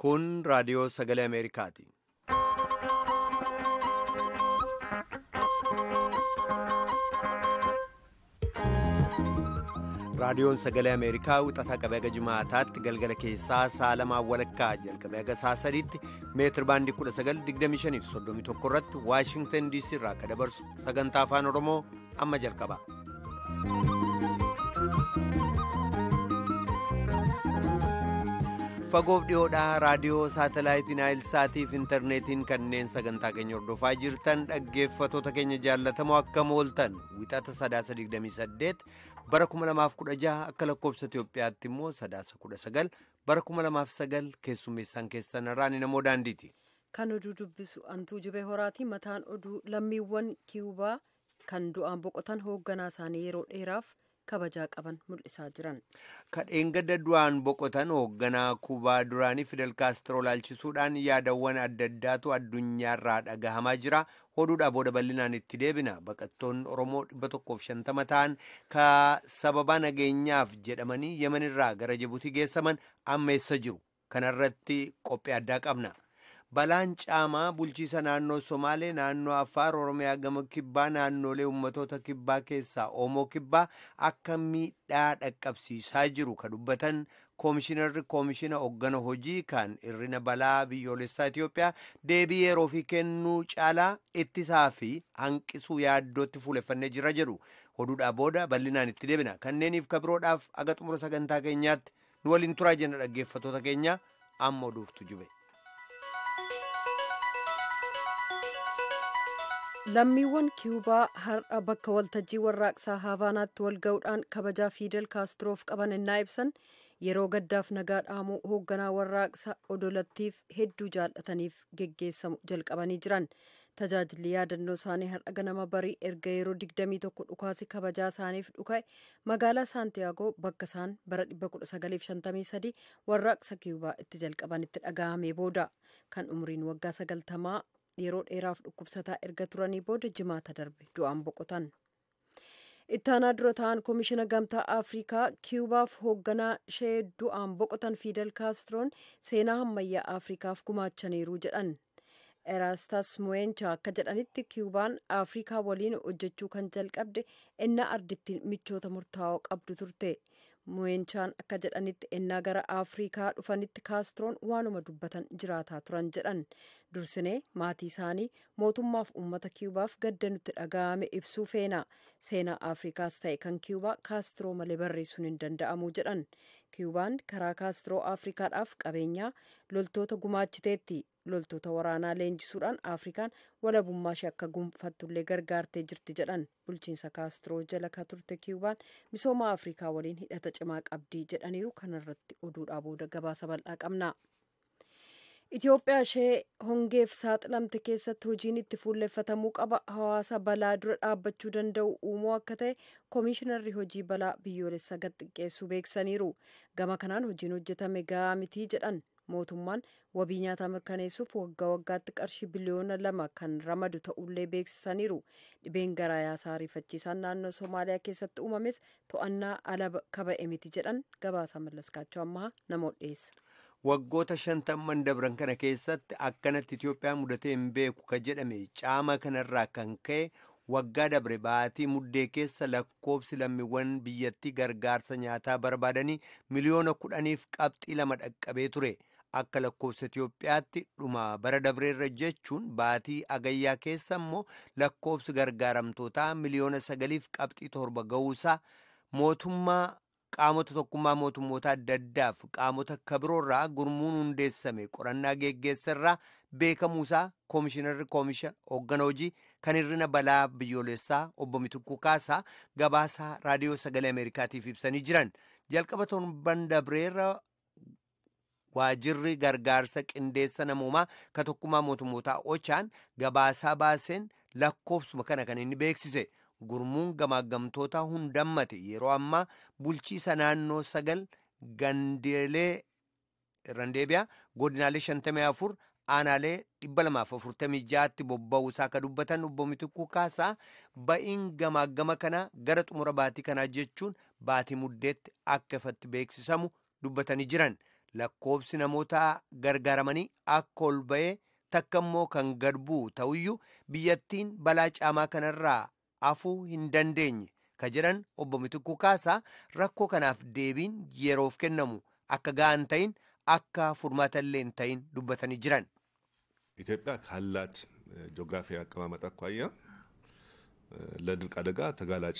Kun raadiyoo sagalee Ameerikaati. Raadiyoon sagalee Ameerikaa wixataa qabee haga jimaataatti galgala keessaa sa'a lamaa walakkaa jalqabee haga sa'a sadiitti meetir baandii 1925 irratti Waashingtan DC irraa akka dabarsu sagantaa afaan Oromoo amma jalqaba. Fagoof dhiyoodhaa raadiyoo saatalaayitii Naayil Saatii fi intarneetiin kanneen sagantaa keenya hordofaa jirtan dhaggeeffatoota keenya jaallatamoo akkam ooltan wixata sadaasa 28 bara 2016 akka lakkoobsa Itoophiyaatti immoo sadaasa 19 bara 2009 keessummeessaan keessan irraan namoo daandiiti. Kan oduu dubbisu Antuu Jubee Horaati. Mataan oduu lammiiwwan Kiyuubaa kan du'aan boqotan hoogganaa isaanii yeroo dheeraaf kabajaa qaban mul'isaa jiran. Kadheengadda du'aan boqotan hoogganaa Kuubaa duraanii Fidel Kaastiroo laalchisuudhaan yaadawwan adda addaatu addunyaarraa dhagahamaa jira. Oduudhaa booda bal'inaan itti deebina. Baqattoonni Oromoo 150 ta'an ka sababa nageenyaaf jedhamanii Yemenirraa gara Jibuutii geessaman amma eessa jiru? Kanarratti qophii addaa qabna. Balaan caamaa bulchiisa naannoo Somaalee, naannoo Affaar, Oromiyaa gama kibbaa, naannolee ummatoota kibbaa keessaa Oomoo kibbaa akka miidhaa dhaqqabsiisaa jiru ka dubbatan koomishinarri koomishina hooggana hojii kan hir'ina balaa biyyoolessaa Itoophiyaa deebii yeroo fi kennuu caalaa ittisaa fi hanqisuu yaaddootti fuuleffannee jira jedhu. Oduudhaa booda bal'inaan itti deebina. Kanneeniif kabiroodhaaf aga xumura sagantaa keenyaatti nu waliin turaa jenna dhaggeeffatoota keenya amma oduuftu jube. Lammiiwwan Kiyuubaa har'a bakka waltajjii warraaqsaa Haavaanaatti wal ga'uudhaan kabajaa Fiidel Kaastroof qaban innaa ibsan yeroo gaddaaf nagaa dhaamuu hoogganaa warraaqsa odolattiif hedduu jaallataniif geggeessamu jalqabanii jiran. Tajaajilli yaadannoo isaanii har'a ganama barii erga yeroo 21 dhukaasi kabajaa isaaniif dhuka'e magaalaa Saantiyaagoo bakka isaan bara 1953 warraaqsa Kiyuubaa itti jalqabanitti dhaga'amee booda kan umriin waggaa 90 yeroo dheeraaf dhukkubsataa erga turanii booda jimaata darbe du'aan boqotan. Ittaanaa dura ta'an koomishina gamtaa Afrikaa Kiyuubaaf hoogganaa ishee du'aan boqotan Fiidel Kaastroon seenaa ammayyaa Afrikaaf gumaachaniiru jedhan. Erastas Muweencha akka jedhanitti Kiyuubaan Afrikaa waliin hojjechuu kan jalqabde ennaa ardittiin michoota murtaa'oo qabdu turte. Muweenchaan akka jedhanitti ennaa gara Afrikaa dhufanitti Kaastroon waanuma dubbatan jiraataa turan jedhan. Dursinee maatii isaanii mootummaaf uummata Kiyuubaaf gadda nutti dhaga'ame ibsuu feena. Seenaa Afrikaas ta'e kan Kiyuubaa Kaastiroo malee barreessuun hin danda'amu jedhan. Kiyuubaan karaa Kaastiroo Afrikaadhaaf qabeenyaa loltoota gumaachiteetti. Loltoota waraanaa leenjisuudhaan Afrikaan walabummaa ishee akka gonfattullee gargaartee jirti jedhan. Bulchiinsa Kaastiroo jala ka turte Kiyuubaan misooma Afrikaa waliin hidhata cimaa qabdii jedhaniiru. Kanarratti oduudhaa booda gabaasa bal'aa qabna. Itoophiyaa ishee hongeef saaxilamte keessatti hojiin itti fuulleffatamuu qaba. Hawaasa balaa dura dhaabbachuu danda'u uumuu akka ta'e koomishinarri hojii balaa biyyoolessaa gad xiqqeessuu beeksisaniiru. Gama kanaan hojiin hojjetame gahaa mitii jedhan. Mootummaan wabii nyaataa mirkaneessuuf waggaa waggaatti qarshii biliyoona 2 kan ramadu ta'ullee beeksisaniiru. Dhibeen garaa yaasaa ariifachiisaan naannoo Somaaliyaa keessatti uumames to'annaa ala kaba'e miti jedhan gabaasa mallaskaachoo ammaa namoota dhiyeessa. Waggoota 50 dabran kana keessatti akkanatti Itoophiyaa mudatee hin beeku ka jedhame caama kanarraa kan ka'e waggaa dabre baatii muddee keessa lakkoobsi lammiiwwan biyyattii gargaarsa nyaataa barbaadanii miliyoona 10.2 dhaqqabee ture. Akka lakkoobsa Itoophiyaatti dhuma bara dabreerra jechuun baatii agayyaa keessa immoo lakkoobsi gargaaramtootaa miliyoona 9.7 ga'uusaa mootummaa qaamota tokkummaa mootummoota adda addaaf qaamota kabiroorraa gurmuun hundeessame qorannaa geggeessarraa beekamuusaa koomishinarri koomishan hooggana hojii kan hir'ina balaa biyyoolessaa obbo Mitikkuu Kaasaa gabaasaa raadiyoo sagalee Ameerikaatiif ibsanii jiran. Jalqaba torban dabreerra waajirri gargaarsa qindeessa namoomaa ka tokkummaa mootummootaa Ochaan gabaasaa baaseen lakkoofsuma kana kan inni beeksise. Gurmuun gamaagamtoota hundammate yeroo ammaa bulchiisa naannoo 9 gandeelee irraan godinaalee 54 aanaalee 246tti bobba'uusaa akka dubbatan obbo Mitikkuu Kaasaa ba'iin gamaagama kana gara xumura baatii kanaa jechuun baatii muddeetti akka ifatti beeksisamu dubbatanii jiran. Lakkoobsi namoota gargaaramanii akka ol ba'ee takka immoo kan gad bu'u ta'uyyuu biyyattiin balaa caamaa kanarraa hafuu hin dandeenye ka jedhan obbo Mitikkuu Kaasaa rakkoo kanaaf deebiin yeroof kennamu akka ga'aa hin ta'in akka furmaata illee hin ta'in dubbatanii jiran. ኢትዮጵያ ካላት ጂኦግራፊ አቀማመጥ አኳያ ለድርቅ አደጋ ተጋላጭ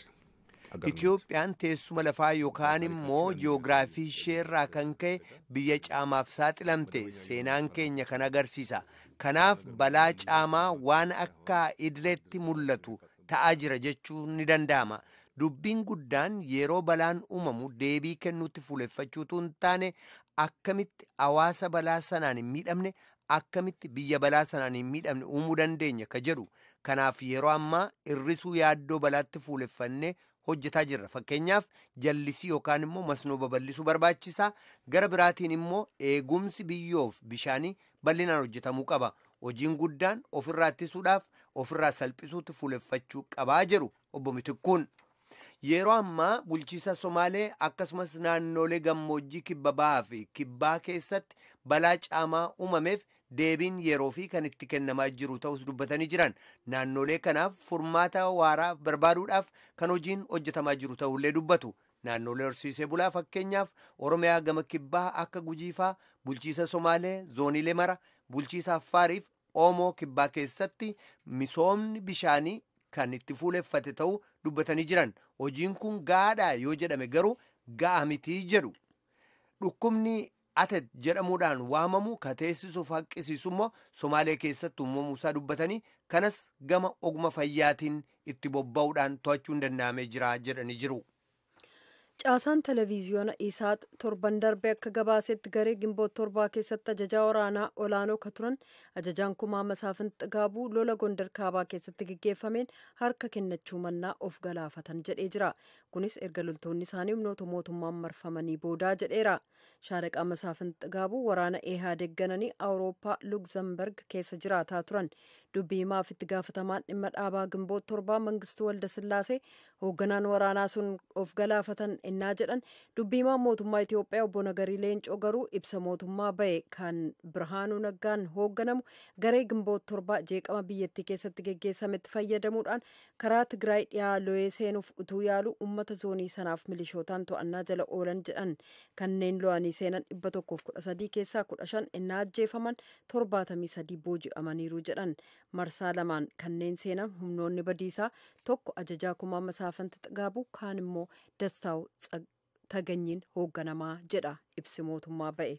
Itiyoophiyaan teessuma lafaa yookaan immoo ji'oogiraafii isheerraa kan ka'e biyya caamaaf saaxilamte seenaan keenya kan agarsiisa. Kanaaf balaa caamaa waan akka idileetti mul'atu ta'aa jira jechuun ni danda'ama. Dubbiin guddaan yeroo balaan uumamu deebii kennuutti fuuleffachuutu hin taane akkamitti hawaasa balaa sanaan hin miidhamne akkamitti biyya balaa sanaan hin miidhamne uumuu dandeenya ka jedhu. Kanaaf yeroo ammaa hir'isuu yaaddoo balaatti fuuleffannee hojjetaa jirra. Fakkeenyaaf jallisii yookaan immoo masnoo babal'isuu barbaachisaa. Gara biraatiin immoo eegumsi biyyoof bishaanii bal'inaan hojjetamuu qaba. Hojiin guddaan ofirraa ittisuudhaaf ofirraa salphisuutti fuuleffachuu qabaa jedhu obbo Mitikkuun. Yeroo ammaa bulchiisa Somaalee akkasumas naannolee gammoojjii kibba bahaa fi kibbaa keessatti balaa caamaa uumameef deebiin yeroo fi kan itti kennamaa jiru ta'us dubbatanii jiran. Naannolee kanaaf furmaata waaraa barbaaduudhaaf kan hojiin hojjetamaa jiru ta'ullee dubbatu. Naannolee horsiisee bulaa fakkeenyaaf Oromiyaa gama kibbaa akka Gujiifaa, bulchiisa Somaalee, zooniilee mara, bulchiisa Affaariif Oomoo kibbaa keessatti misoomni bishaanii kan itti fuuleffate ta'uu dubbatanii jiran. Hojiin kun gaadhaa yoo jedhame garuu ga'a mitii jedhu. Dhukkubni atet jedhamuudhaan waamamu ka teessisuuf haqqisiisu immoo Somaalee keessatti uumamuusaa dubbatanii kanas gama oguma fayyaatiin itti bobba'uudhaan to'achuun danda'amee jira jedhanii jiru. Caasaan televiziyoona Isaat torban darbe akka gabaasetti garee Gimboot 7 keessatti ajajaa waraanaa olaanoo ka turan ajajaan kumaa Masaafin Xigaabuu lola Gondar kaabaa keessatti geggeeffameen harka kennachuu mannaa of galaafatan jedhee jira. Kunis erga loltoonni isaanii humnoota mootummaan marfamanii boodaa jedheera. Shaaraqaa Masaafin Xigaabuu waraana Eehaa deeggananii Awurooppaa Lugzamberg keessa jiraataa turan. Dubbii himaaf itti gaafatamaan dhimma dhaabaa Gimboot 7 Mangistuu Waldasillaasee hoogganaan waraanaa sun of galaafatan innaa jedhan dubbii himaan mootummaa Itiyoophiyaa obbo Nagarii Leencoo garuu ibsa mootummaa bahe kan Birhaanuu Naggaan hoogganamu garee Gimboot 7 jeeqama biyyattii keessatti geggeessametti fayyadamuudhaan karaa Tigraay dhiyaa lo'ee seenuuf utuu yaalu uummata zoonii sanaaf milishootaan to'annaa jala oolan jedhan. Kanneen lo'anii seenan 113 keessaa 15 innaa ajjeefaman 73 booji'amaniiru jedhan. Marsaa lamaan kanneen seenan humnoonni badiisaa tokko ajajaa kumaa Masaafin Xigaabuu kaan immoo Dastaa'u Taganyiin hoogganamaa jedha ibsi mootummaa ba'e.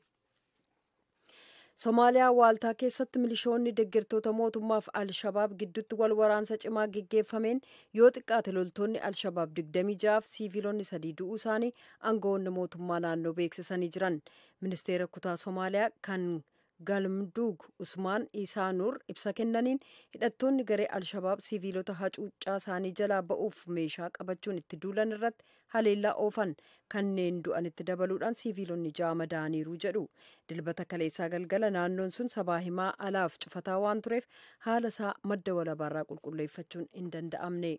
Somaaliyaa waaltaa keessatti milishoonni deeggartoota mootummaaf Alshabaab gidduutti wal waraansa cimaa geggeeffameen yoo xiqqaate loltoonni Alshabaab 26 fi siiviilonni 3 du'uu isaanii aangawoonni mootummaa naannoo beeksisanii jiran. Ministeera kutaa Somaaliyaa kan Galmduug Usmaan Isaa Nuur ibsa kennaniin hidhattoonni garee Alshabaab siiviilota hacuuccaa isaanii jalaa ba'uuf meeshaa qabachuun itti duulan irratti haleellaa oofan kanneen du'anitti dabaluudhaan siiviilonni 6 madaaniiru jedhu. Dilbata kaleessaa galgala naannoon sun sabaa himaa alaaf cufataa waan tureef haala isaa madda walabaarraa qulqulleeffachuun hin danda'amne.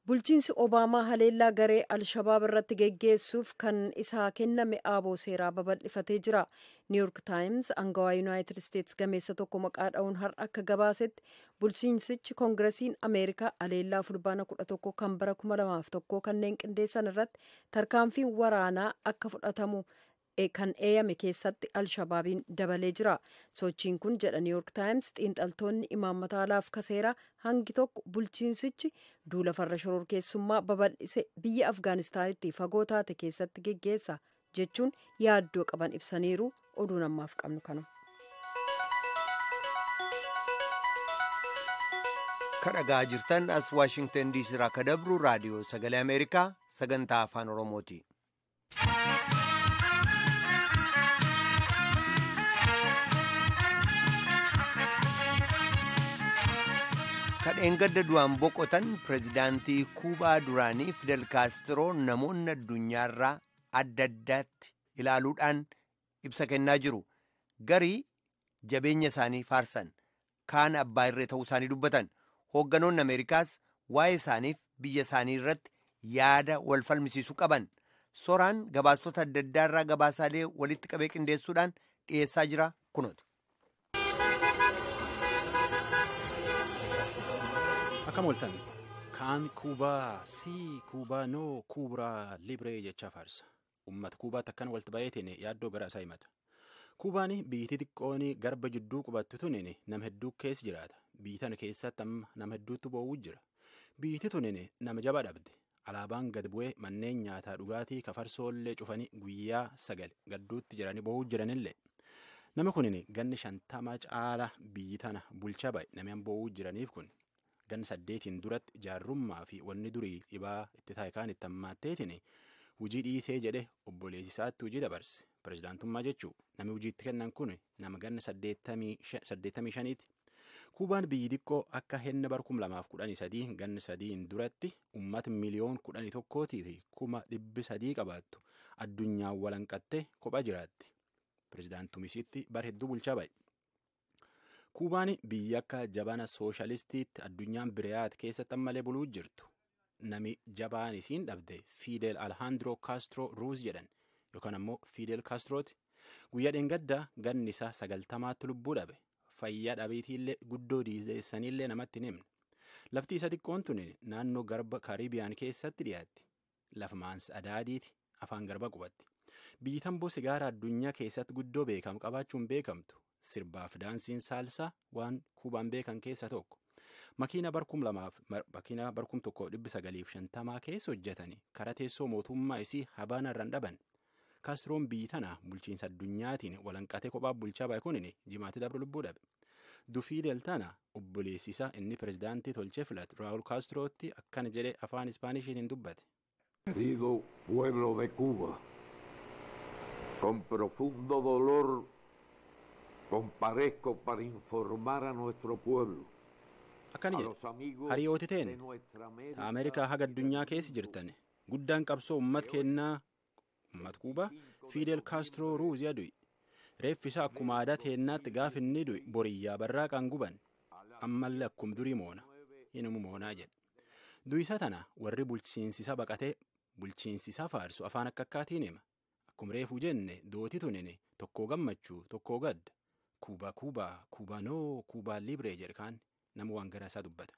Bulchiinsi Obaamaa haleellaa garee Alshabaab irratti geggeessuuf kan isaa kenname aaboo seeraa babal'ifatee jira. New York Times angawaa United States gameessa tokko maqaa dha'uun har'a akka gabaasetti bulchiinsichi Koongiresiin Ameerikaa haleellaa fulbaana 11 kan bara 2001 kanneen qindeessan irratti tarkaanfiin waraanaa akka fudhatamu kan eeyame keessatti Alshabaabiin dabalee jira. Sochiin kun jedha New York Times xiinxaltoonni imaammata alaaf kaseeraa hangi tokko bulchiinsichi duula farra shororkeessummaa babal'ise biyya Afgaanistaanitti fagoo taate keessatti geggeessa jechuun yaaddoo qaban ibsaniiru. Oduun ammaaf qabnu kana. Kadhagaa jirtan as Waashingtan DC irraa ka dabru raadiyoo sagalee Ameerikaa sagantaa afaan Oromooti. Kadheengadda du'aan boqotan pirezidaantii Kuubaa duraanii Fidel Kaastiroo namoonni addunyaarraa adda addaatti ilaaluudhaan ibsa kennaa jiru. Garii jabeenya isaanii faarsan, kaan abbaa irree ta'uu isaanii dubbatan. Hoogganoonni Ameerikaas waa'ee isaaniif biyya isaanii irratti yaada wal falmisiisuu qaban. Soraan gabaastota adda addaarraa gabaasaalee walitti qabee qindeessuudhaan dhiyeessaa jira kunooti. Akkam ooltan kaan Kuubaa sii Kuubaa noo Kuubraa Libree jechaa faarsa. Uummata Kuubaatti akkan walitti baay'ateen yaaddoo gara isaa himata. Kuubaan biyyi xiqqoon garba jidduu qubattu tunin nama hedduu keessa jiraata. Biyyi tana keessatti amma nama hedduutu boo'uu jira. Biyyi tunin nama jabaa dhabde. Alaabaan gad bu'ee manneen nyaataa dhugaatii kafarsoollee cufanii guyyaa 9 gadduutti jiranii boo'uu jiranillee. Nama kunin ganni 50 caala biyyi tana bulchaa ba'e namni boo'uu jiraniif kun. Ganni 8 duratti jaarrummaa fi wanni durii dhibaa itti taa'e kaan itti hammaatteetiin hojii dhiisee jedhe obboleessisaatti hojii dabarse. Pireezidaantummaa jechuu namni hojii itti kennan kun nama ganna 85ti. Kuubaan biyyi xiqqoo akka henna bar 2013 ganna 3 duratti uummata miliyoon 11 fi 300,000 qabaattu addunyaan walanqattee kophaa jiraatti. Pireezidaantumisiitti bar hedduu bulchaa ba'e. Kuubaan biyya akka jabana sooshaalistiitti addunyaan biriyaat keessatti ammallee buluu jirtu. Nami jabaan isiin dhabde Fidel Alejandro Castro Ruuz jedhan yookaan ammoo Fidel Castrooti. Guyyaa dheengaddaa ganni isaa 90tti lubbuu dhabe. Fayyaa dhabeetiillee guddoo diizeessaniillee namatti hin himne. Lafti isa xiqqoon tun naannoo garba Kaariibiyaan keessatti dhiyaatti. Lafa maansa adaadiiti afaan garba qubatti. Biyyi tamboo sigaaraa addunyaa keessatti guddoo beekamu qabaachuun beekamtu. Sirbaaf daansiin saalsaa waan Kuubaan beekan keessa tokko. Makiina barkum 1950 keessa hojjetanii karaa teessoo mootummaa isii Habaana irraan dhaban. Kaastroon biyyi tana bulchiinsa addunyaatiin walanqatee kophaa bulchaa ba'e kunin jimaatti dabru lubbuu dhabe. Dufii tana obboleessi isaa inni pireezidaantii tolchee filatu Raawul Kaastrootti akkana jedhee afaan Ispaanishiitiin dubbate. Querido pueblo de Cuba, con profundo dolor comparezco para informar a nuestro pueblo. Akkana jedhe hariyooti teen Ameerikaa haga addunyaa keessa jirtan guddaan qabsoo uummata kennaa uummata Kuubaa Fidel Castro Ruuz du'e. Reeffi isaa akkuma aadaa teennaatti gaaf inni du'e boriyyaa barraaqaan guban ammallee akkuma durii moona inuma moonaa jedhe. Du'isa tana warri bulchiinsisa baqatee bulchiinsisa faarsu afaan akka akkaatiin hima. Akkuma reefuu jenne dooti tunin tokkoo gammachuu tokkoo gadda. Kuubaa Kuubaa Kuubaa noo Kuubaa Libree jedhe kaan nama waan garaa isaa dubbata.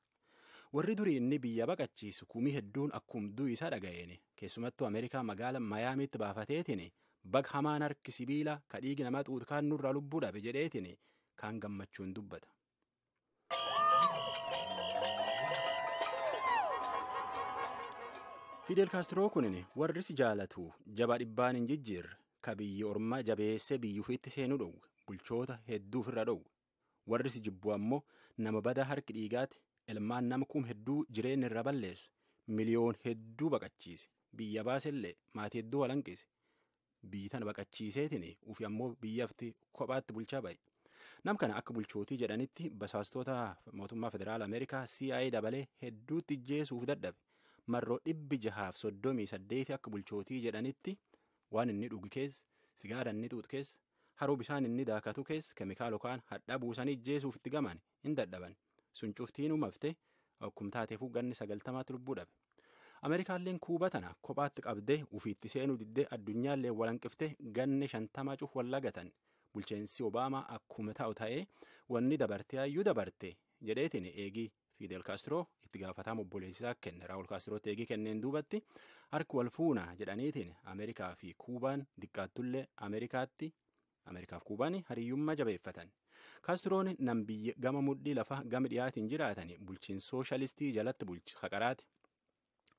Warri durii inni biyya baqachiisu kumii hedduun akkuma du'i isaa dhaga'een keessumattuu Ameerikaa magaala Mayaamiitti baafateetiin bag hamaan harki sibiila ka dhiigi namaa xuuxkaan nurraa lubbuu dhabe jedheetiin kaan gammachuun dubbata. Fidel Kaastiroo kunin warri si jaalatu jabaa dhibbaan hin jijjiirre ka biyyi ormaa jabeessee biyya ofiitti seenuu dhowwe bulchoota hedduu ofirra dhowwe. Warri si jibbu ammoo nama badaa harki dhiigaati ilmaan nama kum hedduu jireenya irra balleessu miliyoon hedduu baqachiise biyya baasellee maatii hedduu walanqise biyyi tana baqachiiseetiin ufi ammoo biyyafti kophaatti bulchaa ba'e. Nam kana akka bulchootii jedhanitti basaastota mootummaa federaala Ameerikaa CIA dabalee hedduutti ijjeesuuf dadhabe. Marroo 638 akka bulchootii jedhanitti waan inni dhugu keessa sigaara inni xuuxu keessa haroo bishaan inni daakatu keessa keemikaala yookaan hadhaa buusanii ijjeesuuf itti gaman hin dadhaban. Sun cuftiin uumamte akkuma taateefuu ganni 90tti lubbuu dhabe. Ameerikaalleen Kuuba tana kophaatti qabdee ufiitti seenuu diddee addunyaallee walanqiftee ganni 50 cuf wallagatan. Bulchiinsi Obaamaa akkuma ta'u ta'ee wanni dabarte hayyuu dabarte jedheetiin eegii Fidel Kaastiroo itti gaafatamu obboleessisaa kenne. Raawul Kaastirootti eegii kenneen duubatti harki wal fuuna jedhaniitiin Ameerikaa fi Kuubaan diqqaattullee Ameerikaatti Ameerikaaf Kuubaan hariyyummaa jabeeffatan. Kaastiroon nam biyya gama mudhii lafa gama dhiyaatiin jiraatan bulchiinsa sooshaalistii jalatti bulchi haqaraati.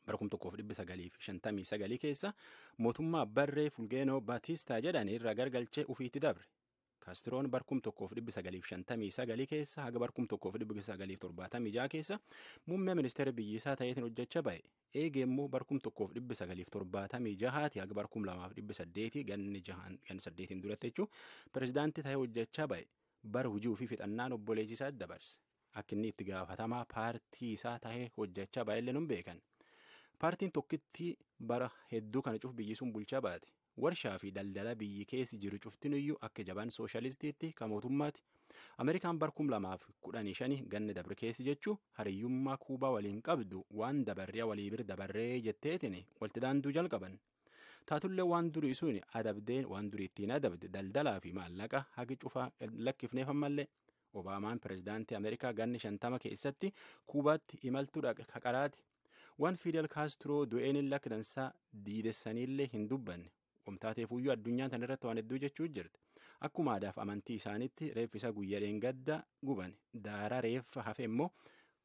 Bara 1959 keessa mootummaa Barree Fulgeenoo Baatiistaa jedhan irraa gargalchee ufiitti dabre. Kaastiroon bara 1959 keessa haga bara 1976 keessa muummee ministeera biyyisaa ta'eetiin hojjechaa ba'e. Eegee immoo bara 1976 haga bara 2008 ganni 8 duratti jechuun pireezidaantii ta'ee hojjechaa ba'e. Bara hojii ofii fixannaan obboleessisaa dabarse. Akka inni itti gaafatamaa paartii isaa ta'ee hojjechaa ba'ellee nun beekan. Paartiin tokkitti bara hedduu kana cuf biyyi sun bulchaa baate. Warshaa fi daldala biyyi keessi jiru cuftiniyyuu akka jaban sooshaalistiitti kan mootummaati. Ameerikaan bara 2015 ganna dabre keessi jechuu hariyyummaa Kuubaa waliin qabdu waan dabarree walii bir dabarree jetteetiin walitti daanduu jalqaban. Taatullee waan durii sun adabdeen waan durii ittiin adabde daldalaa fi maallaqa hagi cufaa lakkifneef ammallee. Obaamaan pirezidaantii Ameerikaa ganni 50 keessatti Kuubaatti imaltuu qaraati. Waan Fidel Kaastiroo du'een lakdansaa diidessaniillee hin dubbanne. Wamtaateefuyyuu addunyaan tan irratti waan hedduu jechuu jirti. Akkuma aadaaf amantii isaaniitti reeffi isaa guyyaa dheengadda guban. Daaraa reeffa hafe immoo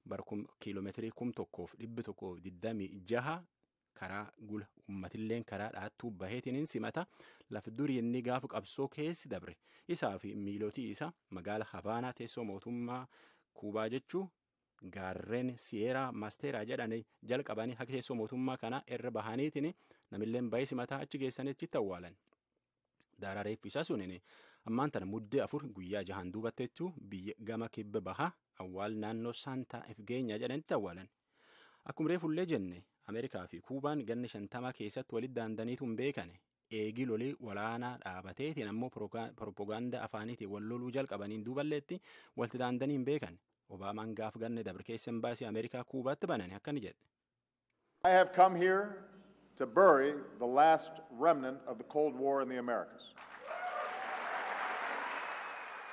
barkum kiiloomeetirii 1126 karaa gula uummatilleen karaa dhaattuu baheetiin hin simata. Lafa durii inni gaafa qabsoo keessi dabre. Isaa fi miilootii isaa magaala Havaanaa teessoo mootummaa Kuubaa jechuu gaarreen Siyeeraa Maasteeraa jedhanii jalqabanii akka teessoo mootummaa kanaa irra bahaniitiin namilleen bahee simataa achi geessanii achitti awwaalan. Daaraa reeffi isaa suniin ammaan tana muddee 4 guyyaa 6 duubatti jechuu biyya gama kibba bahaa awwaal naannoo Saantaa Efgeenyaa jedhanitti awwaalan. Akkuma reefullee jenne Ameerikaa fi Kuubaan ganna 50 keessatti walitti daandaniitu hin beekane. Eegii lolii walaanaa dhaabateetiin ammoo propoogaandaa afaaniitiin wal loluu jalqabaniin duuballeetti walitti daandanii hin beekan. Obaamaan gaaf ganna dabre keessa imbaasii Ameerikaa Kuubaatti banane akkana jedhe. I have come here to bury the last remnant of the Cold War in the Americas.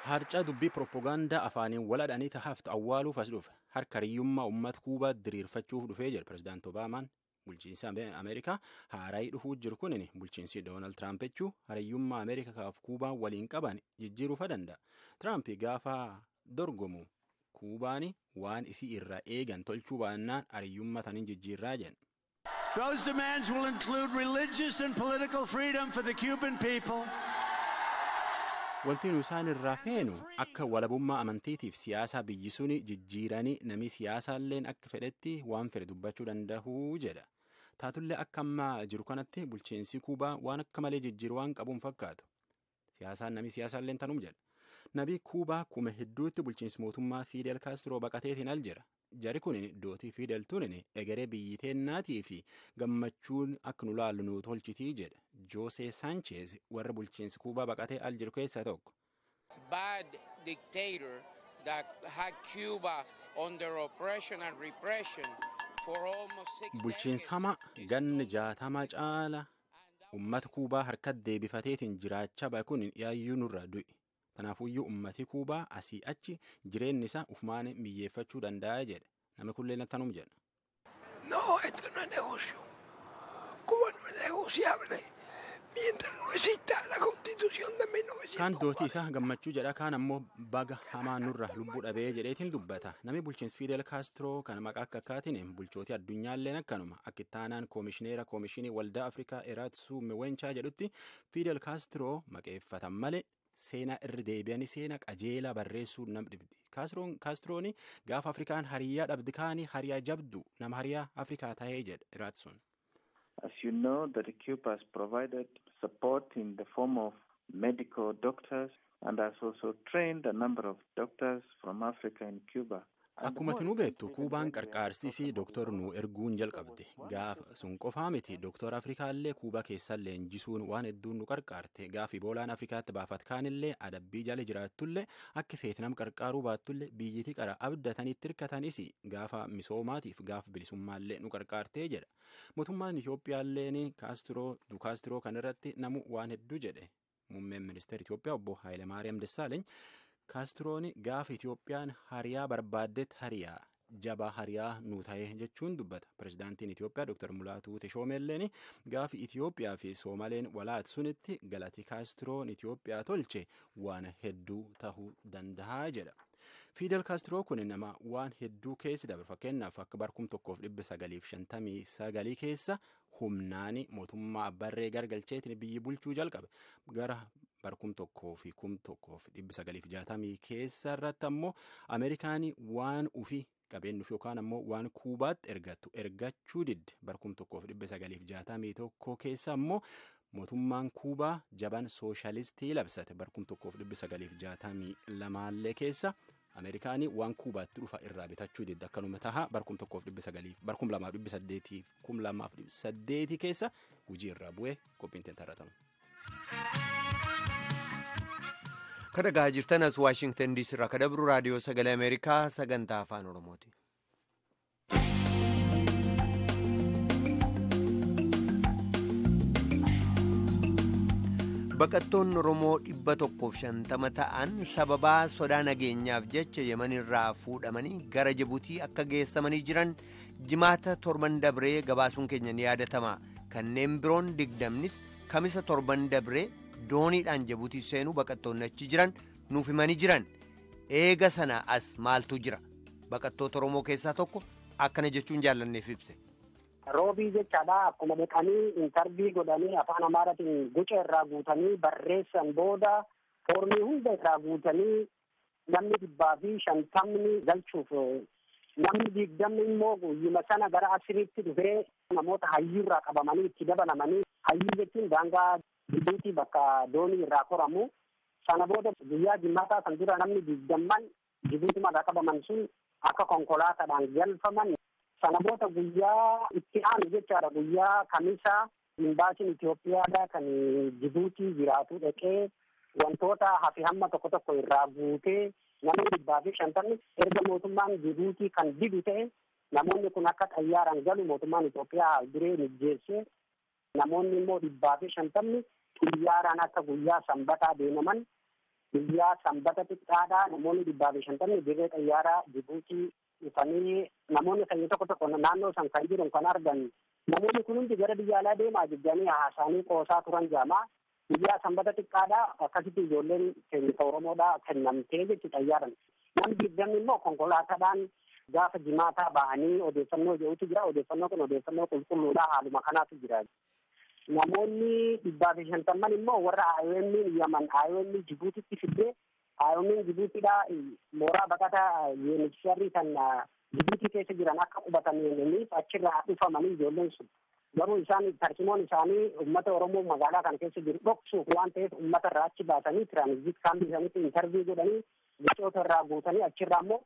Harcaa dubbii propoogaandaa afaaniin waladhanii haftu awwaaluuf as dhufe. Harka hariyyummaa uummata Kuubaa diriirfachuuf dhufee jira pirezidaanti Obaamaan. Bulchiinsi Ameerikaa haaraa dhufuu jiru kunin bulchiinsi Doonaald Tiraamp jechuu hariyyummaa Ameerikaa fi Kuubaa waliin qaban jijjiiruufa danda'a. Tiraamp gaafa dorgomu Kuubaan waan isii irraa eegan tolchuu baannaan hariyyummaa taniin jijjiirraa jedhan. Those demands will include religious and political freedom for the Cuban people. Wanti nu isaan irraa feenu akka walabummaa amantiitiif siyaasaa biyyi suni jijjiiranii namni siyaasaalleen akka fedhetti waan fedhe dubbachuu danda'uu jedha. Taatullee akka ammaa jiru kanatti bulchiinsi Kuubaa waan akka malee jijjiiru waan qabuun fakkaatu. Siyaasaan namni siyaasaalleen tanum jedha. Nabii Kuubaa kuma hedduutti bulchiinsi mootummaa Fidel Kaastiroo baqateetiin al jira. Jari kun dootii Fidel tunin egeree biyyi teennaatii fi gammachuun akka nu laallu nu tolchitii jedha. Joosee Saancheez warra bulchiinsi Kuubaa baqatee al jiru keessaa tokko. Bad dictator that had Cuba under oppression and repression for almost 6 Bulchiinsi hamaa ganna 60 caala uummata Kuubaa harkatti deebifateetiin jiraachaa bahe kun yaayyuu nurra du'e. Kanaafuyyuu uummati Kuubaa asii achi jireenyi isaa ufumaan miyyeeffachuu danda'a jedha. Namni kulleen akkanuma jedha. No, esto no es negocio. Cuba no es negociable. Mientras no exista la Constitución de 1940. Kaan dootii isaa gammachuu jedha kaan ammoo baga hamaa nurra lubbuu dhabee jedheetiin dubbata. Namni bulchiinsi Fidel Kaastiroo kan maqaa akka akkaatiin bulchootii addunyaalleen akkanuma akka ittaanaan koomishineera koomishinii waldaa Afrikaa Eraatsu Miweenchaa jedhutti Fidel Kaastiroo maqeeffatan malee seenaa irra deebi'anii seenaa qajeelaa barreessuu nam dhibdi. Kaastiroon gaafa Afrikaan hariyyaa dhabdi kaanii hariyaa jabdu nama hariyaa Afrikaa ta'ee jedha Eraatsuun. As you know, that Cuba has provided support in the form of medical doctors and has also trained a number of doctors from Africa in Cuba. Akkuma tinuu beektu Kuubaan qarqaarsisii dooktor nu erguun jalqabde. Gaafa sun qofaa miti dooktor Afrikaallee Kuubaa keessaa leenjisuun waan hedduun nu qarqaarte. Gaafa Iboolaan Afrikaatti baafat kaanillee adabbii jala jiraattullee akka feetinam qarqaaruu baattullee biyyiti qara abdatanitti hirkatanis gaafa misoomaatiif gaafa bilisummaallee nu qarqaartee jedha. Mootummaan Itoophiyaalleen Kaastiroo kanarratti namu waan hedduu jedhe. Muummeen ministeera Itoophiyaa obbo Haayilemaariyaam Dassaaleeny Kaastiroon gaafa Itoophiyaan hariyaa barbaaddetti hariyaa jabaa hariyaa nu ta'e jechuun dubbata. Pirezidaantiin Itoophiyaa Dr. Mulaatuu Teshoomeelleen gaafa Itoophiyaa fi Soomaleen walaat sunitti galati Kaastiroon Itoophiyaa tolche waan hedduu tahuu danda'a jedha. Fidel Kaastiroo kun nama waan hedduu keessa dabre. Fakkeenyaaf akka bara 1959 keessa humnaan mootummaa barree gargalcheetiin biyyi bulchuu jalqabe. Gara bara 1960 keessa irratti ammoo Ameerikaan waan ufi qabeenyuuf yookaan ammoo waan Kuubaatti ergattu ergachuu didde. Bara 1961 keessa ammoo mootummaan Kuubaa jaban sooshaalistii labsate. Bara 1962 keessa Ameerikaan waan Kuubaatti dhufa irraa bitachuu didde. Akkanuma taha bara 2008 keessa hojii irraa bu'ee qophiin tarratamu. Kan dhagaa jirtan as Waashingtan DC irraa kan dabru raadiyoo sagalee Ameerikaa sagantaa afaan Oromooti. Baqattoonni Oromoo 150 ta'an sababaa sodaa nageenyaaf jecha Yemen irraa fuudhamanii gara Jibuutii akka geessamanii jiran jimaata torban dabree gabaasuun keenya ni yaadatama. Kanneen biroon 20nis kamisa torban dabree dooniidhaan Jibuutii seenuu baqattoonni achi jiran nuuf himanii jiran. Eega sana as maaltu jira? Baqattoota Oromoo keessaa tokko akkana jechuun jaallanneef ibse. Roobii jechaadha. Akkuma dhaqanii intarvii godhanii afaan Amaaraatiin guca irraa guutanii barreessan booda foormii hunda irraa guutanii namni 150 galchuuf, namni 20 immoo guyyuma sana gara asiriitti dhufee namoota hayyuu irraa qabamanii itti dabalamanii, hayyuu jechuun daangaa Jibuutii bakka doonii irraa koramu. Sana booda guyyaa jimaataa kan dura namni 20 Jibuutuma irraa qabaman sun akka konkolaataadhaan galfaman. Sana booda guyyaa itti aanu jechaadha, guyyaa kamisa imbaasiin Itoophiyaadha kan Jibuutii jiraatu dhaqee wantoota hafe hamma tokko tokko irraa guutee namni 150 erga mootummaan Jibuutii kan didu ta'e namoonni kun akka xayyaaraan galu mootummaan Itoophiyaa haal-duree mijjeesse, namoonni immoo 150 xiyyaaraan akka guyyaa sanbataa deemaman, guyyaa sanbata xiqqaadhaa namoonni 150 dirree xayyaaraa Jibuutii dhufanii, namoonni kan tokko tokko naannoo san kan jiran kan argan namoonni kun hundi gara biyya alaa deemaa jedhanii haasaanii qoosaa turan jaamaa. Guyyaa sanbata xiqqaadhaa akkasitti ijoolleen keenya Oromoodhaa kennamtee jechi xayyaaran. Namni 20 immoo konkolaataadhaan gaafa jimaataa bahanii odeeffannoo jedhutu jira. Odeeffannoo kun odeeffannoo qulqulluudha, haaluma kanaatu jira. Namoonni 150 immoo warra IOM Yaman IOM Jibuutitti fiddee, IOM Jibuutiidhaa mooraa baqataa UNHCR kan Jibuutii keessa jiran akka qubataniif achirraa dhufamanii ijoolleen sun. Garuu isaan tarjimoon isaanii uummata Oromoo magaalaa kana keessa jiru dhoksuuf waan ta'eef uummata irraa achi baasanii tiraanzit kaampii isaaniitti intarvii godhanii gochoota irraa guutanii achirraa immoo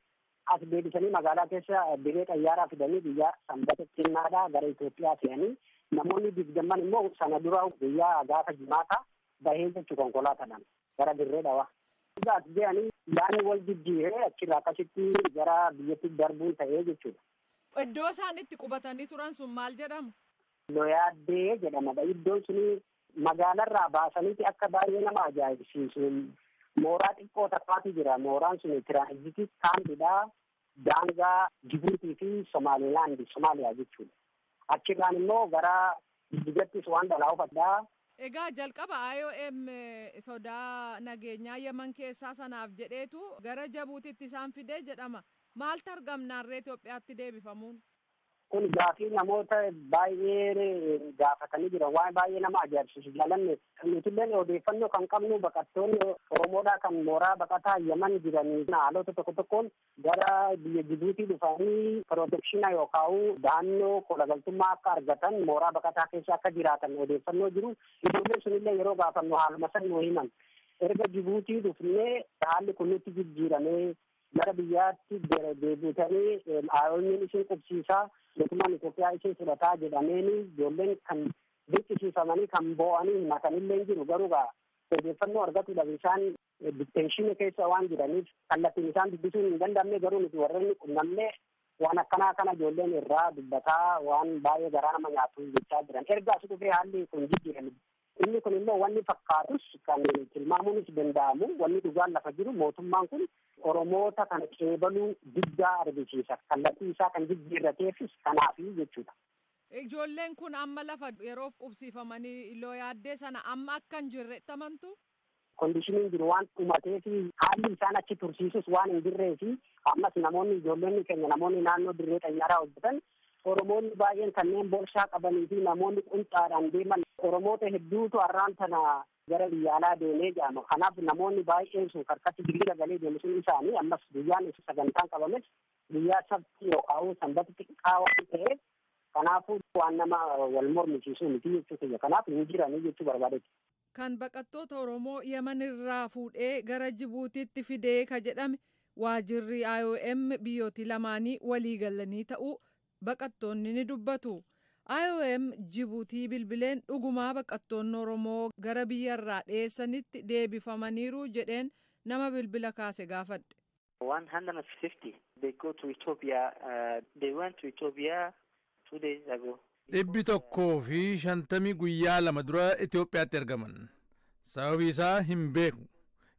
as deebisanii magaalaa keessa dirree xayyaaraa fidanii guyyaa sanbata xinnaadhaa gara Itoophiyaa fe'anii, namoonni 20 immoo sana dura guyyaa gaafa jimaataa bahee jechuu konkolaataadhaan gara dirree dhawaa. As de'anii yaanni wal jijjiiree achirraa akkasitti gara biyyatti darbuun ta'ee jechuudha. Iddoo isaan itti qubatanii turan sun maal jedhamu? Loyaaddee jedhamadha. Iddoon suni magaalarraa baasaniiti akka baay'ee nama ajaa'ibsiisu. Mooraa xiqqoo takkaatu jira. Mooraan sun tiraanzitii kaampiidha. Daangaa Jibuutii fi Somaalilaandi, Somaaliyaa jechuudha. Achirraan immoo gara Jijjigattis waan dhalaa ufadhaa. Egaa jalqaba IOM sodaa nageenyaa Yemen keessaa sanaaf jedheetu gara Jibuutiitti isaan fidee jedhama. Maaltu argamnaarree Itoophiyaatti deebifamuun? Kun gaafii namoota baay'ee gaafatanii jiran, waan baay'ee nama ajaa'ibsiisu jaalanne. Nutilleen odeeffannoo kan qabnu baqattoonni Oromoodhaa kan mooraa baqataa Yemen jiranii haalota tokko tokkoon gara biyya Jibuutii dhufanii pirootekshina yookaan da'annoo kolagaltummaa akka argatan mooraa baqataa keessa akka jiraatan odeeffannoo jiru. Ijoolleen sunillee yeroo gaafannu haaluma san nu himan. Erga Jibuutii dhufnee haalli kun nutti jijjiiramee gara biyyaatti deebitanii IOM'n isin qubsiisaa, mootummaan Itoophiyaa isin fudhataa jedhameeni ijoolleen kan dirqisiifamanii kan boo'anii himatanillee jiru. Garuu odeeffannoo argatuudhaaf isaan diteenshinii keessa waan jiraniif kallattiin isaan dubbisuun hin danda'amne. Garuu nuti warreen qunnamne waan akkanaa kana ijoolleen irraa dubbataa waan baay'ee garaa nama nyaatu jechaa jiran. Erga as dhufee haalli kun jijjiirame. Inni kun immoo wanni fakkaatus kan tilmaamuunis danda'amu, wanni dhugaan lafa jiru mootummaan kun Oromoota kana qeebaluu diddaa argisiisa. Kallattii isaa kan jijjiirrateefis kanaafi jechuudha. Ijoolleen kun amma lafa yeroof qubsiifamanii looyaaddee sana amma akka hin jirre amantu? Kondishiniin jiru waan dhumatee fi haalli isaan achi tursiisus waan hin jirree fi ammas namoonni ijoolleen keenya namoonni naannoo dirree xayyaaraa hojjetan Oromoonni baay'een kanneen borshaa qabanii fi namoonni qunxaadhaan deeman Oromoota hedduutu har'aan tana gara biyya alaa deemee jedhama. Kanaaf namoonni baay'een sun harkatti diriira galee deemu sun isaanii ammas guyyaan sagantaan qabames guyyaa sabti yookaan sanbata xiqqaa waan ta'eef kanaafuu waan nama wal mormisiisu miti jechuu kiyya. Kanaaf hin jiranii jechuu barbaadetti. Kan baqattoota Oromoo Yemen irraa fuudhee gara Jibuutiitti fidee ka jedhame waajirri IOM biyyooti lamaanii walii galanii ta'uu baqattoonni ni dubbatu. IOM Jibuutii bilbileen dhugumaa baqattoonni Oromoo gara biyyarraa dheessanitti deebifamaniiru jedheen nama bilbila kaase gaafadhe. 150 they go to Ethiopia. They went to Ethiopia 2 days ago. 150 guyyaa 2 dura Itoophiyaatti ergaman. Sababii isaa hin beeku.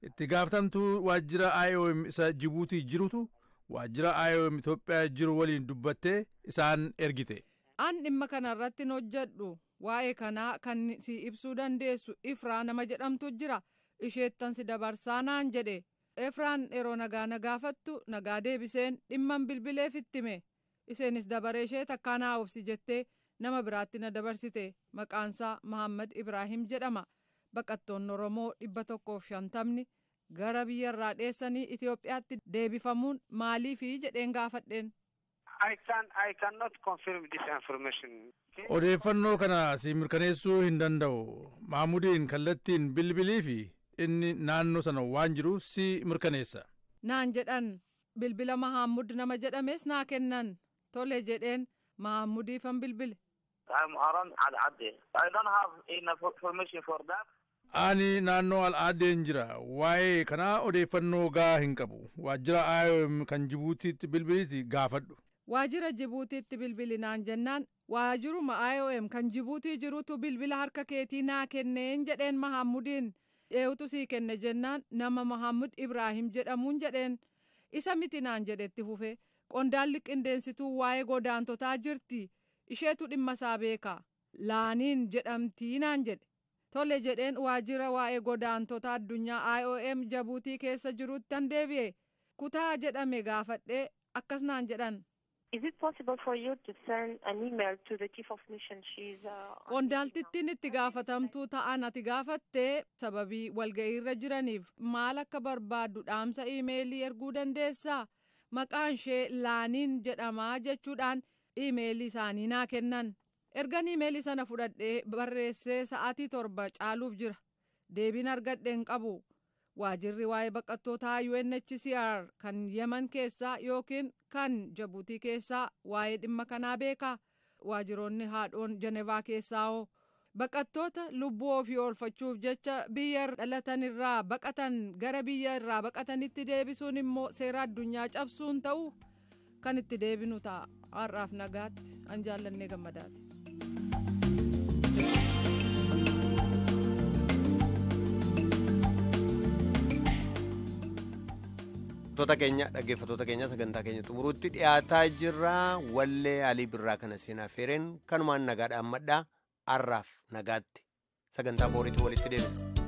Itti gaafatamtuu waajjira IOM isa Jibuutii jirutu waajjira IOM Itoophiyaa jiru waliin dubbattee isaan ergite. An dhimma kana irratti hin hojjedhu. Waa'ee kanaa kan si ibsuu dandeessu Ifraa nama jedhamtu jira. Isheettan si dabarsaa naan jedhe. Ifraan yeroo nagaa na gaafattu nagaa deebiseen dhimman bilbileef ittime. Isheenis dabaree ishee takkaa naa obsi jettee nama biraatti na dabarsite. Maqaansaa Mahammad Ibraahim jedhama. Baqattoonni Oromoo 150 gara biyyarraa dheessanii Itoophiyaatti deebifamuun maaliifi jedheen gaafadheen. I cannot confirm this information. Odeeffannoo kana si mirkaneessuu hin danda'u. Maamudiin kallattiin bilbilii fi inni naannoo sana waan jiruuf si mirkaneessa. Naan jedhan bilbila Mahammud nama jedhames naa kennan. Tole jedheen Mahammudiifan bilbile. I'm around Al-Adde. I don't have enough information for that. Ani naannoo Al'aadeen jira. Waa'ee kanaa odeeffannoo gahaa hin qabu. Waajjira IOM kan Jibuutiitti bilbiliiti gaafadhu. Waajjira Jibuutiitti bilbili naan jennaan waajjiruma IOM kan Jibuutii jirutu bilbila harka keetii naa kenneen jedheen Mahammudiin. Eenyutu sii kenne jennaan nama Mahammud Ibraahim jedhamuun jedheen. Isa miti naan jedhetti fufe. Qondaalli qindeensituu waa'ee godaantotaa jirti. Isheetu dhimma isaa beeka. Laaniin jedhamtii naan jedhe. Tole jedheen waajjira waa'ee godaantota addunyaa IOM Jabuutii keessa jirutti deebi'e. Kutaa jedhame gaafadhee akkas naan jedhan. Is it possible for you to send an email to the chief of mission? She's Qondaaltittiin itti gaafatamtuu ta'an ati gaafattee sababii walga'iirra jiraniif maal akka barbaaddu dhaamsa iimeelii erguu dandeessaa? Maqaan ishee Laaniin jedhamaa jechuudhaan iimeelii isaanii naa kennan. Ergan iimeelii sana fudhadhee barreessee sa'aatii 7 caaluuf jira. Deebiin argadhe hin qabu. Waajjirri waa'ee baqattootaa UNHCR kan Yemen keessaa yookiin kan Jabuutii keessaa waa'ee dhimma kanaa beekaa. Waajjiroonni haadhoon Jenevaa keessaa hoo. Baqattoota lubbuu ofii oolfachuuf jecha biyya dhalatan irraa baqatan gara biyya irraa baqatanitti deebisuun immoo seera addunyaa cabsuun ta'u kan itti deebinu ta'a. Har'aaf nagaatti an jaallannee gammadaati. Dhaggeeffattoota keenya dhaggeeffattoota keenya sagantaa keenya xumuruutti dhiyaataa jirra. Wallee Alii Birraa kana seenaa feereen kanumaan nagaadhaan madhaa har'aaf nagaatti sagantaa booriitti walitti deebina.